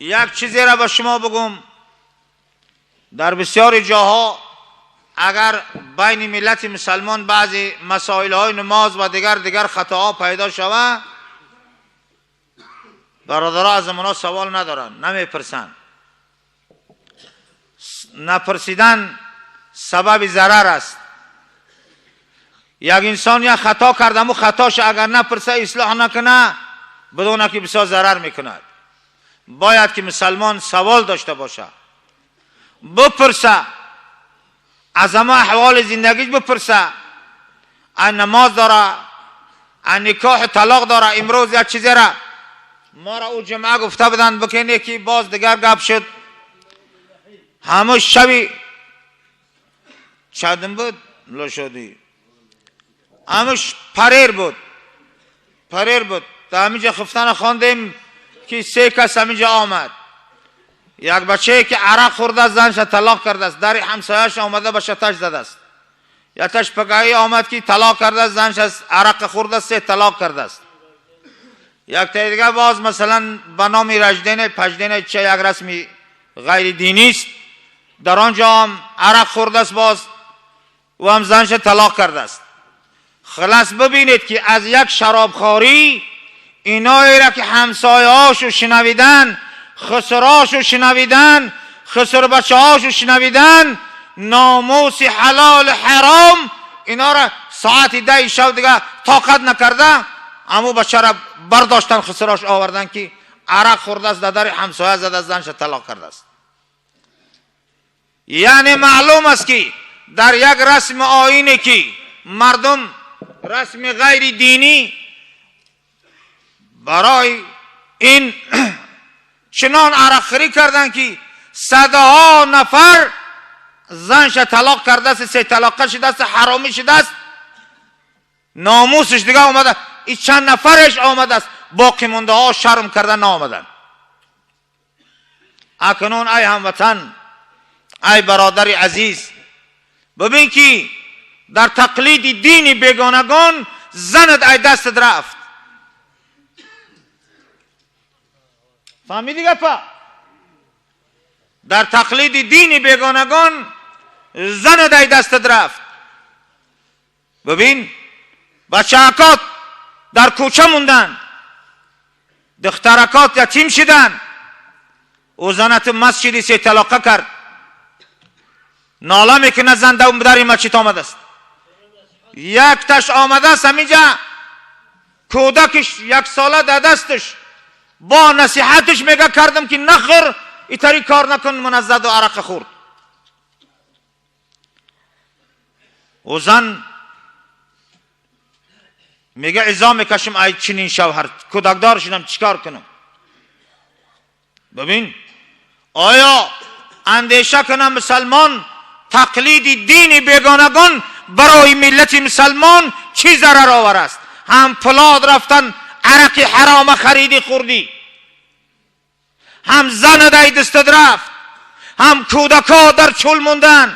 Як чизеро ба шумо бигӯм, дар бисёри ҷоҳо агар байни миллати мусалмон баъзе масоилҳои намоз ва дигар хатоҳо пайдо шавад, бародаро аз онҳо савол надоранд, намепурсанд. Напурсидан сабаби зарар аст. Як инсон як хато кард, аммо хатош агар напурса, ислоҳ накунад, бидона ки бисёр зарар мекунад. Бояд ки мусалмон савол дошта бошад, бипурса, аз ҳама аҳволи зиндагиш бипурса. А намоз дора, а никоҳу талоқ дора. Имрӯз як чизера моро ӯ ҷумъа гуфта буданд бикине, ки боз дигар гап шуд. Ҳамун шаби чандум буд лошодӣ, ҳамуш парер буд, парер буд. Дар ҳаминҷа хуфтана хондем, ки се кас ҳаминҷа омад. Як бачае ки арақ хӯрдааст, занша талоқ кардааст, дари ҳамсояш омада ба шаташ задааст. Якташ пагаҳӣ омад, ки талоқ кардааст, занша арақа хӯрдааст, се талоқ кардааст. Яктаи дига боз, масалан, ба номи раждене паждене ча як расми ғайридинист, дар он ҷо ҳам арақ хӯрдааст, боз ӯ ҳам занша талоқ кардааст. Хулас, бибинед, ки аз як шаробхорӣ иноеро ки ҳамсояҳошу шунавидан, хусрошу шунавидан, хусрбачаҳошу шунавидан, номуси ҳалолу ҳаром инора соати 10 шав дига тоқат накарда, аму бачара бардоштан, хусрош овардан, ки арақ хӯрдааст, дар дари ҳамсоя задааст, занша талоқ кардааст. Яъне маълум аст, ки дар як расми оине, ки мардум расми ғайри динӣ, барои ин чунон арақхӯрӣ карданд, ки садҳо нафар занша талоқ кардааст, се талоқа шудааст, ҳаромӣ шудааст, номусаш дига омада. И чанд нафареш омадааст, боқимондаҳо шарм карда наомаданд. Акнун, ай ҳамватан, ай бародари азиз, бибин, ки дар тақлиди дини бегонагон занат ай дастат рафт. Фаҳмидӣ гапа? Дар тақлиди дини бегонагон занат ай дастат рафт. Бибин, бачаакот дар кӯча монданд, духтаракот ятим шиданд. Ӯ занату маст шиди, се талоқа кард, нола мекунад, зан дари масҷид омадааст. Якташ омадааст ҳаминҷа, кӯдакиш яксола дар дасташ, бо насиҳаташ мега кардам, ки нахӯр, итари кор накун, муназзаду арақа хӯрд. Ӯ зан мега: изо мекашам ай чунин шавҳар, кӯдакдор шудам, чӣ кор кунам? Бибин, оё андеша кунам мусалмон, тақлиди дини бегонагон барои миллати мусалмон чӣ зарар овар аст? Ҳам пулод рафтан, арақи ҳарома хариди хӯрдӣ, ҳам занат ай дастат рафт, ҳам кӯдакҳо дар чӯл монданд,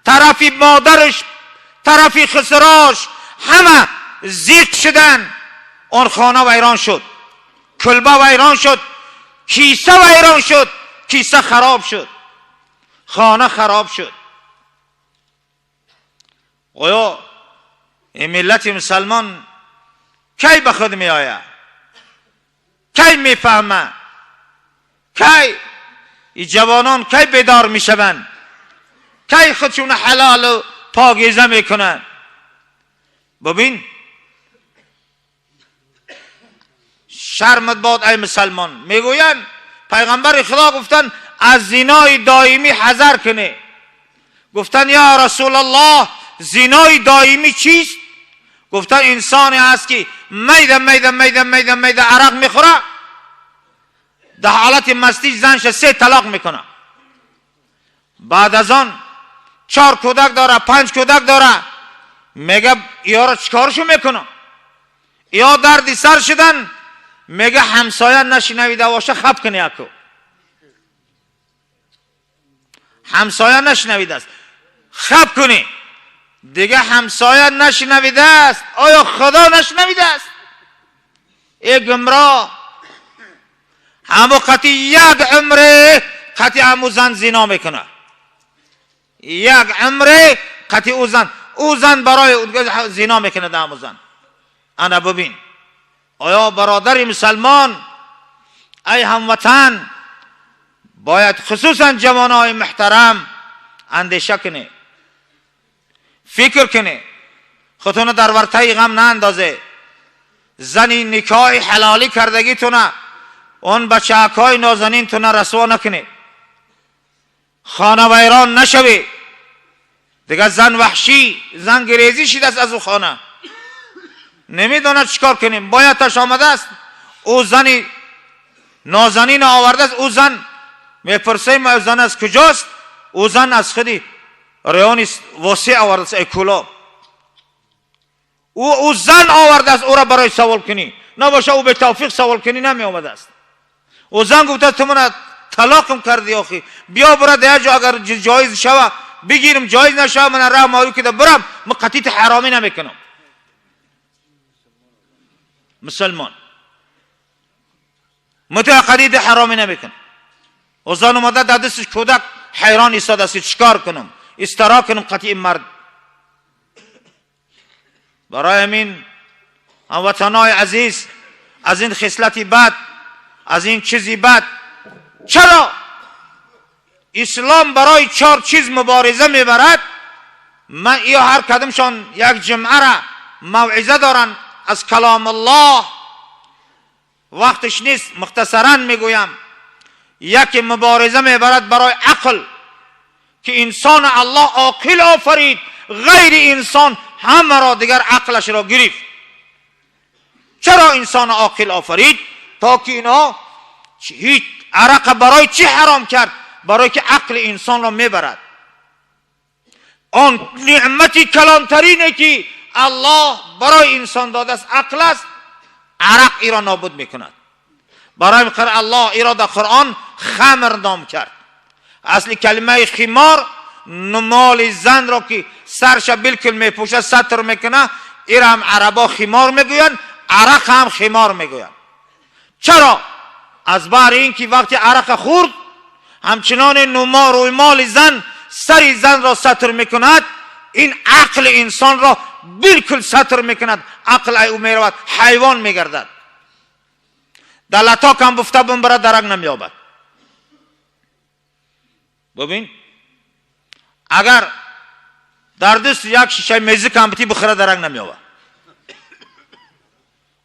тарафи модараш, тарафи хусрош ҳама зиқ шуданд. Он хона вайрон шуд, кулба вайрон шуд, киса вайрон шуд, киса хароб шуд, хона хароб шуд. Оё ин миллати мусалмон кай ба худ меояд? Кай мефаҳмад? Кай и ҷавонон кай бедор мешаванд? Кай худшуна ҳалолу покиза мекунанд? Бибин, шармат бод, ай мусалмон. Мегӯянд, пайғамбари Худо гуфтанд: аз зинои доимӣ ҳазар кунед. Гуфтанд: ё Расулаллоҳ, зинои доимӣ чист? Гуфтанд: инсоне аст, ки майда майда майда майда майда арақ мехӯрад, дар ҳолати мастӣ занша се талоқ мекунад, баъд аз он чор кӯдак дора, панҷ кӯдак дора, мега: иёро чӣ коршо мекунам, иё дарди сар шудан. Мега: ҳамсоя нашинавида боша, хаб куни яку. Ҳамсоя нашинавидааст, хаб кунӣ. Дига ҳамсоя нашинавидааст, оё Худо нашинавидааст? Э гумроҳ! Ҳаму қати як умре қати ҳаму зан зино мекунад. Як умре қати ӯ зан, ӯ зан барои зино мекунад ҳаму зан. Ана бибин, оё бародари мусалмон, ай ҳамватан, бояд хусусан ҷавонои муҳтарам андеша кунед, фикр кунед, худтона дар вартаи ғам наандозе. Зани никоҳи ҳалолӣ кардагитона, он бачаакҳои нозанинтона расво накунед, хонавайрон нашавед. Дигар зан ваҳшӣ, зан гирезӣ шидааст аз ӯ хона, намедонад чӣ кор кунем. Бояд таш омадааст, ӯ зани нозанин овардааст. Ӯ зан мепурсем, ӯ зан аз куҷост? Ӯ зан аз худи райони Восеъ овардааст, ай Кӯлоб. Ӯ зан овардааст, ӯро барои савол кунӣ набоша, ӯ бетавфиқ савол кунӣ намеомадааст. Ӯ зан гуфтааст: ту мана талоқам кардӣ, охи биё бира дар як ҷо, агар ҷоиз шава бигирам, ҷоиз нашава мана раҳ моӣ кида бирам, ман қатити ҳаромӣ намекунам. Мусалмон, ман ту қатити ҳаромӣ намекунам. Ӯ зан омада, дар дасташ кӯдак, ҳайрон истодааст, чӣ кор кунам, истиро кунам қати ин мард. Барои ҳамин, ҳамватанои азиз, аз ин хислати бад, аз ин чизи бад. Чаро ислом барои чор чиз мубориза мебарад? Ман иё ҳар кадомшон як ҷумъара мавъиза доранд аз каломуллоҳ, вақташ нест, мухтасаран мегӯям. Яке мубориза мебарад барои ақл, ки инсон Аллоҳ оқил офарид, ғайри инсон ҳамаро дигар ақлашро гирифт. Чаро инсон оқил офарид? То ки инҳо ҳеҷ арақа барои чӣ ҳаром кард? Барои ки ақли инсонро мебарад. Он неъмати калонтарине ки Аллоҳ барои инсон додааст, ақл аст, арақ иро нобуд мекунад. Барои ин Аллоҳ иро дар Қуръон хамр ном кард. Асли калимаи химор моли занро ки сарша билкул мепӯшад, сатр мекунад, ира ҳам арабо химор мегӯянд, арақ ҳам химор мегӯянд. Чаро? Аз баҳри ин ки вақти арақа хӯрд, ҳамчунони рӯймоли зан сари занро сатр мекунад, ин ақли инсонро билкул сатр мекунад. Ақл ай ӯ меравад, ҳайвон мегардад. Дар латокам буфта бумбара, дарак намеёбад. Бубин, агар дар даст як шишаи мезикам битӣ, бихӯра, дарак намеёбад.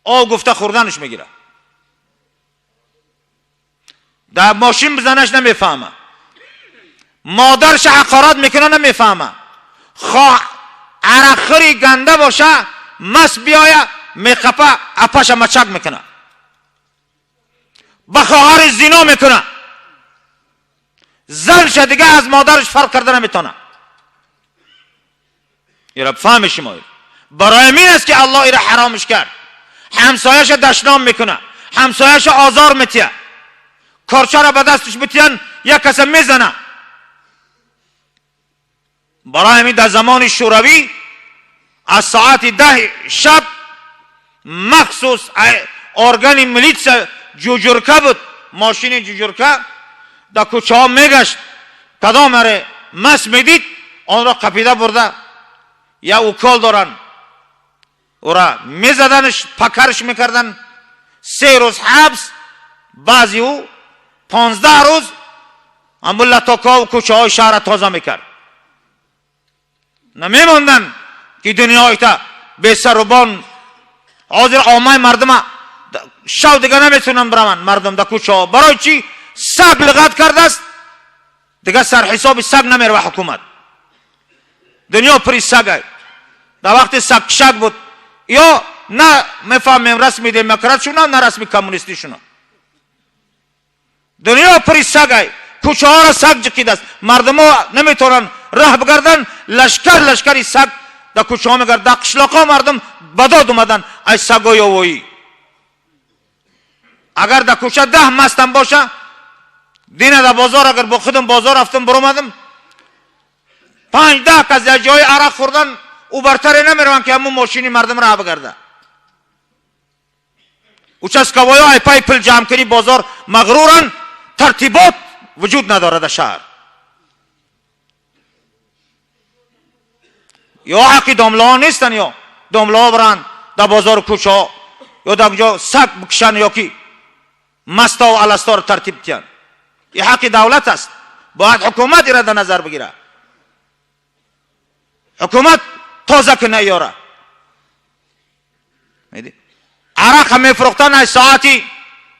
Об гуфта хӯрданаш мегирад. Дар мошин бизанаш, намефаҳма. Модарша ҳақорат мекуна, намефаҳма. Хоҳ арақхӯри ганда боша, маст биёя, меқапа, апаша мачак мекуна, ба хоҳари зино мекуна, занша дига аз модараш фарқ карда наметавона. Ира фаҳми шумо, барои ҳамин аст ки Аллоҳ ира ҳаромаш кард. Ҳамсояша дашном мекуна, ҳамсояша озор метия, корчаро ба дасташ битиян, як каса мезана. Барои ҳамин дар замони Шӯравӣ аз соати 10 шаб махсус органи милитсия ҷуҷурка буд, мошини ҷуҷурка дар кӯчаҳо мегашт, кадом аре маст медид, онро қапида бурда, я укол доранд, ӯра мезаданаш, пакарш мекардан, 3 рӯз ҳабс, баъзи ӯ 15 рӯз ҳамун латокҳову кӯчаҳои шаҳрра тоза мекард. Намемонданд ки дунёита бесарубон. Ҳозир оммаи мардума шав дига наметавонанд бираванд мардум дар кӯчаҳо. Барои чӣ? Саг лиғат кардааст, дига сарҳисоби саг намерава ҳукумат. Дунё пури сагай. Дар вақти сагкишак буд, ё на мефаҳмем расми демократшуна, на расми коммунистишуна. Дунё пури сагай, кӯчаҳоро саг ҷиқидааст, мардумо наметавонанд раҳ бигарданд. Лашкар лашкари саг дар кӯчаҳо мегард, дар қишлоқҳо мардум ба дод омаданд аз сагои овоӣ. Агар дар кӯча 10 мастам боша, дина дар бозор, агар бо худам бозор рафтам, биромадам, 5-10 кас дар ҷои арақ хӯрдан ӯ бартаре намераванд, ки ҳамун мошини мардум раҳ бигарда. Участковой ҳо айпай пул ҷамъ кунӣ бозор мағруран, тартибот вуҷуд надорад дар шаҳр. Ё ҳаққи домлаҳо нестанд, ё домлаҳо баранд дар бозору кӯчаҳо, ё дар ҷо саг бикушанд, ё ки маставу аласторо тартиб диҳанд. Ин ҳаққи давлат аст, бояд ҳукумат ира дар назар бигирад, ҳукумат тоза куна ёра. Арақа мефурӯхтанд аз соати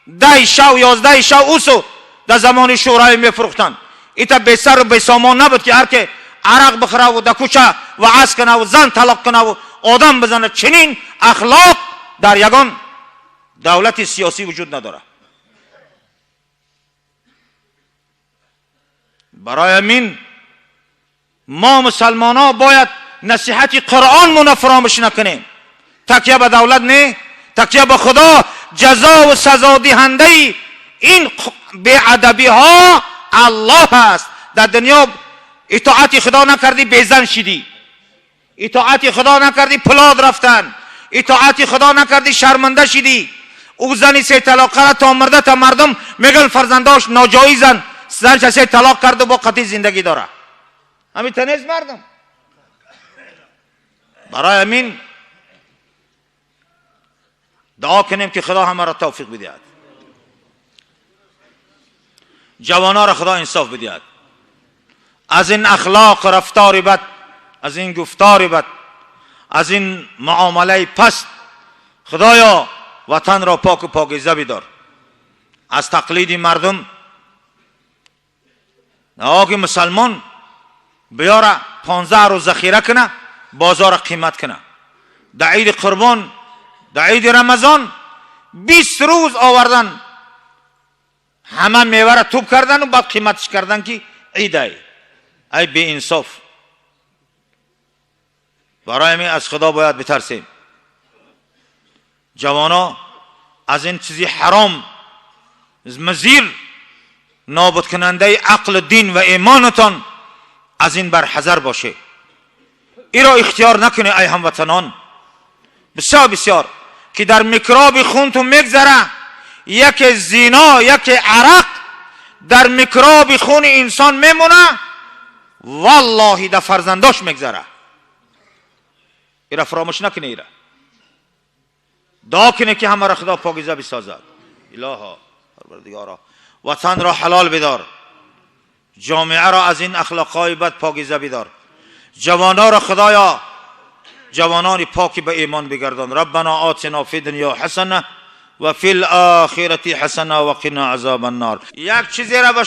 10 шав, 11 шав, усу дар замони шӯравӣ мефурӯхтанд. Ита бесару бесомон набуд ки ҳар ке арақ бихӯраву дар кӯча ваъз кунаву зан талоқ кунаву одам бизанад. Чунин ахлоқ дар ягон давлати сиёсӣ вуҷуд надорад. Барои ҳамин мо мусалмонҳо бояд насиҳати Қуръонмонро фаромӯш накунем. Такя ба давлат не, такя ба Худо. Ҷазову сазодиҳандаи ин беадабиҳо Аллоҳ аст. Дар дунё итоати Худо накардӣ, безан шидӣ, итоати Худо накардӣ, пулод рафтан, итоати Худо накардӣ, шарманда шидӣ. Ӯ зани сеталоқара то мурда та мардум мегӯянд фарзандош ноҷоизанд, занша се талоқ карду бо қатъи зиндагӣ дора. Ҳамин та нест мардум. Барои ҳамин дуо кунем ки Худо ҳамаро тавфиқ бидиҳад, ҷавонҳоро Худо инсоф бидиҳад, аз ин ахлоқ рафтори бад, аз ин гуфтори бад, аз ин муомилаи паст. Худоё, ватанро поку покиза бидор аз тақлиди мардум. Ки мусалмон биёра 15 рӯз захира куна, бозорро қимат куна. Дар иди Қурбон, дар иди Рамазон 20 рӯз овардан, ҳама меваро туб кардану баъд қиматш кардан ки идай. Ай беинсоф! Барои ҳамин аз Худо бояд битарсем. Ҷавоно аз ин чизи ҳаром, мазир нобудкунандаи ақлу дин ва имонатон, аз ин барҳазар бошед. Иро ихтиёр накунед, ай ҳамватанон. Бисёр бисёр ки дар микроби хунтун мегзара, яке зино, яке арақ дар микроби хуни инсон мемона, валлоҳи дар фарзандош мегзара. Ира фаромӯш накунед, ира дуо кунед ки ҳамаро Худо покиза бисозад. Илоҳо, Парвардигоро, ватанро ҳалол бидор, ҷомеаро аз ин ахлоқҳои бад покиза бидор, ҷавонҳоро Худоё ҷавонони поки ба имон бигардон. Раббана отина фи дунё ҳасана ва фи лохирати ҳасана ва қина азоба аннор. Як чизеро ба